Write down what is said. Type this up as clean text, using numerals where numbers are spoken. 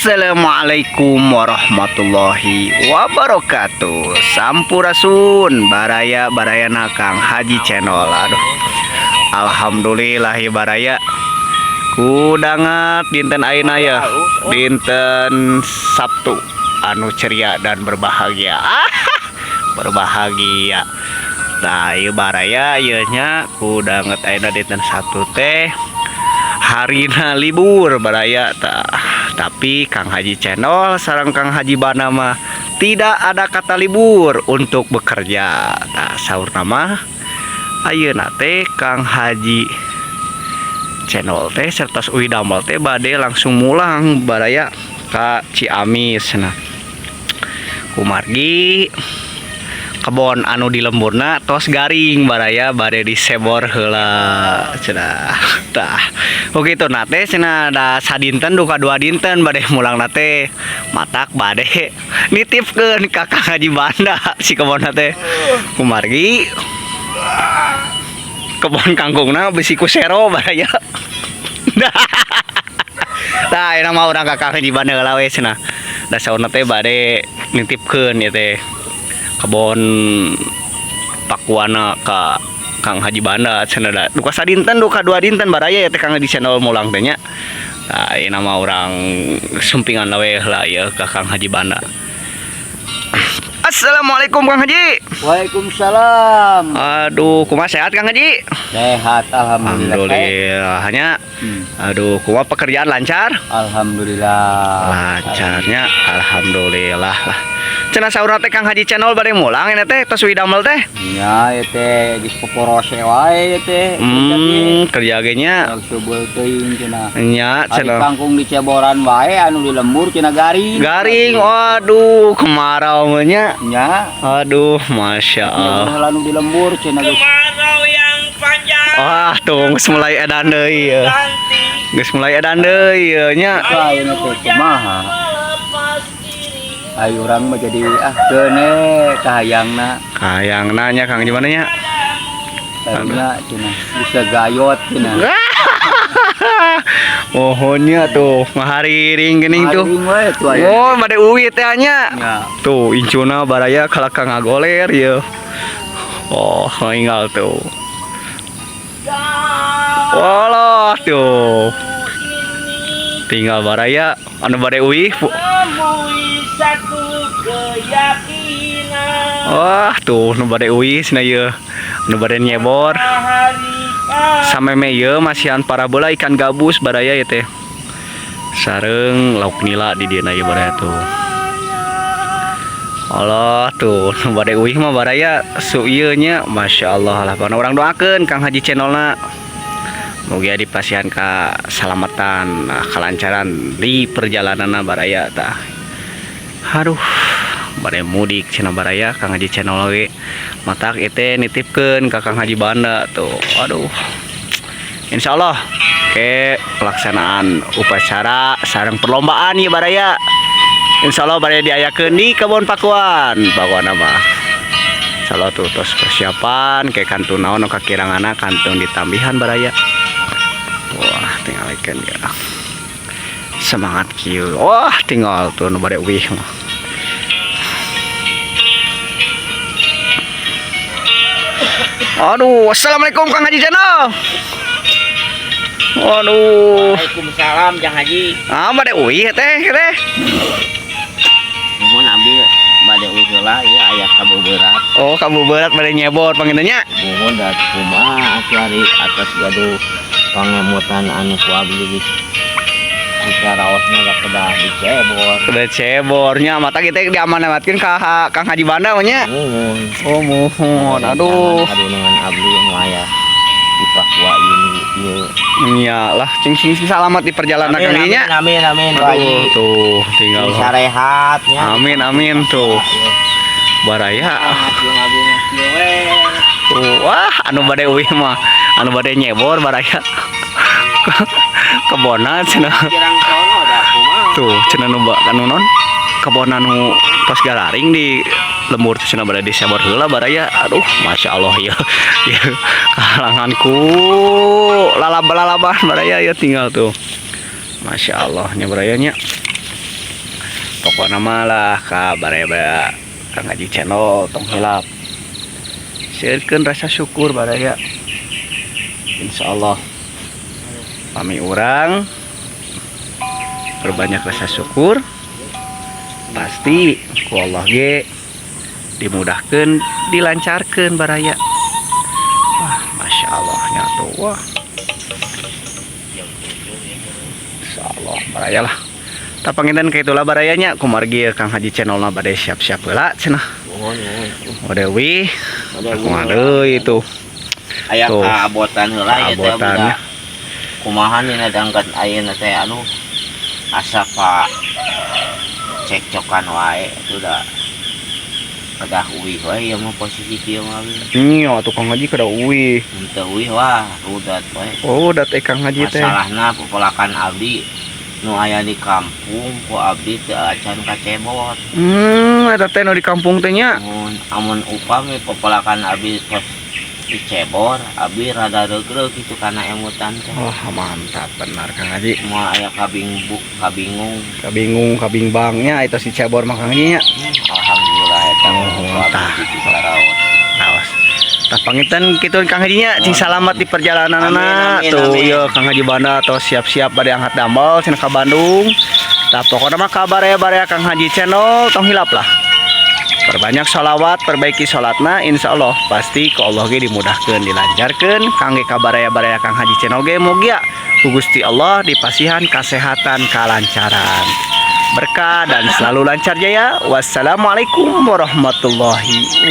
Assalamualaikum warahmatullahi wabarakatuh. Sampurasun baraya, baraya Kang Haji Channel. Aduh, alhamdulillah ya baraya. Kudanget dinten ayeuna ya, dinten Sabtu anu ceria dan berbahagia. Ah, berbahagia. Nah, ieu baraya ieu nya kudanget ayeuna dinten Sabtu teh harina libur baraya tah. Tapi Kang Haji Channel sareng Kang Haji Bana mah tidak ada kata libur untuk bekerja. Nah, saurna mah ayeuna teh Kang Haji Channel teh serta uih damel teh bade langsung mulang baraya ka Ciamis. Nah, kumargi kebon anu di lemburna tos garing baraya, bade disebor heula cenah. Tah, begitu nate cenah da sadinten duka 2 dinten bade mulang nate, matak bade nitipkeun ka Kang Haji Banda si kebon teh, kumargi kebon kangkungna bisi ku sero baraya. Tah, ayeuna mah urang ka Kang Haji Banda heula we cenah, da saurna teh bade nitipkeun ieu teh kebon pakuana ka Kang Haji Banda cenah, da duka sadinten duka 2 dinten baraya ya teh Kang Haji Channel mulang teh nya. Nah, ieu mah urang sumpingan we lah ya ka Kang Haji Banda. Assalamualaikum, Kang Haji. Waalaikumsalam. Aduh, kumaha, sehat, Kang Haji? Sehat, alhamdulillah. Alhamdulillah. Hanya aduh, kumaha, pekerjaan lancar? Alhamdulillah. Lancarnya, alhamdulillah lah. Cenah saurna teh Kang Haji Channel bade mulang ini teh tos damel teh. Nya, ieu teh geus poporose wae ieu teh. Kerja ge nya. Seubeuh teuing cenah. Nya. Ari Cenah. kangkung diceboran wae, anu di lembur cenah garing. Garing, waduh, kemarau mah nya. Nya. Aduh, masya Allah. Nya anu di lembur cenah geus. Kemarau yang panjang. Wah, tuh geus mulai edan deui ya. Nanti. Geus mulai edan deui ya nya. Wah, ieu teh kumaha? Melepas dirimu. Ayo urang mah jadi ah keune kahayangna. Hayang nanya Kang gimana nya? Karunya cenah bisa gayot cenah. Mohonnya tuh ngahariring geuning tuh. Hariring we tuh aya. Oh, bade uwi teh nya. Nya. Tuh incuna baraya kalaka ngagoler ya. Oh, tinggal tuh. Walah tuh. Tinggal baraya anu bade uih. Temui satu keyakinan. Wah, tuh nu bade uih cenah ieu. Nu bade nyebor. Hari Sameme ieu masihan parabola ikan gabus baraya ya teh. Sareng lauk nila di dieu ieu baraya tuh. Allah, tuh nu bade uih mah baraya su ieu nya, Masya Allah lah. Pokona urang doakeun Kang Haji Channelna mugia dipasihan ka salamatan, nah, kelancaran di perjalanan baraya tah. Aduh, bade mudik cenah baraya Kang Haji Channel ge, matak itu nitipkeun ka Kang Haji Banda tuh. Aduh, Insya Allah ke pelaksanaan upacara sareng perlombaan ya baraya, Insya Allah baraya diayakeun di kebun pakuan. Pakuan mah Insya Allah tuh tos persiapan kayak kantun naon nu kakiranganna kantun ditambihan baraya. Wah, tinggal ikan ya, semangat kieu. Wah, tinggal tuh nu bade uih mah. Aduh, assalamualaikum, Kang Haji Channel. Aduh. Waalaikumsalam, Jang Haji. Ah, bade uih teh teh. Muhun, abdi bade uih heula ieu aya kabeberat. Oh, kabeberat bade nyebor panginten nya. Muhun, da kumaha atuh ari atas gaduh pangemutan anu ku abdi geus dikaraosna da kedah dicebor. Udah cebornya mata kita diamanatkeun ka Kang Haji Banda mah nya. Muhun. Oh, muhun. Aduh. Aduh, dengan abdi nu aya di Papua ini ieu. Iya lah, cing cing sing salamat di perjalanan Amin, kang nya. amin, amin, amin, Pak Haji. Aduh, tuh tinggal. Sarehat nya. Amin amin tuh. Baraya. Tuh, wah, anu bade uih mah, anu bade nyebor baraya. Kebona cenah. Kirang sono da kumaha. Tuh, cenah nu anu non kebon anu tos gararing di lembur tuh cenah bade disebor heula baraya. Aduh, Masya Allah ya. Ya, kahalanganku lalab-lalaban baraya ya, tinggal tuh. Masya Allah nya baraya nya. Pokoknya mah lah ka baraya Kang Haji Channel, tong hilap seueurkeun rasa syukur, baraya. Insyaallah pami urang perbanyak rasa syukur, pasti ku Allah ge dimudahkan, dilancarkan, baraya. Wah, masya Allah nya tuh. Wah, Insya Allah, baraya lah. Tah, panginten itulah, barayanya. Kumargi Kang Haji Channel bade siap-siap heula cenah. Nuhun, nuhun. Udah wih. Udah. Kumaha deui itu? Aya Tuh. kaabotan heula ya teh. Kaabotan, budak. Ya. Kumaha nih dangkat ayeuna teh, anu asa pa cekcokan wae itu da kedah uih wae ya mah posisi kieu mah. Nya atuh, Kang Haji, kada uih. Henteu uih, wah, rudat wae. Oh, dat Kang Haji teh. Masalahna pepelakan abdi nu aya di kampung ku abdi teu acan kacebot. Eta teh nu di kampung teh nya. Mun amun upami pepelakan abdi tos dicebor, abdi rada regreg gitu kana emutan teh. Oh, mantap benar, Kang Haji. Moal aya kabingbu kabingung. Kabingung kabingbangnya itu si cebor mah, Kang Haji, nya. Alhamdulillah eta Oh, ku abdi tah. dipikaraos. Awas. Tah, panginten kitu, Kang Haji, nya, cing salamat di perjalanan. Amin, amin, tuh. Amin. Ieu Kang Haji Banda tos siap-siap bade angkat damel cenah ka Bandung. Tah, pokoknya mah kabar ya baraya Kang Haji Channel, tong hilap lah. Perbanyak sholawat, perbaiki sholatna, insya Allah pasti ku Allah ge dimudahkan, dilancarkan. Kangge kabaraya-baraya Kang Haji Channel ge mugia ku Gusti Allah dipasihan kesehatan, kalancaran, berkah, dan selalu lancar jaya. Wassalamualaikum warahmatullahi.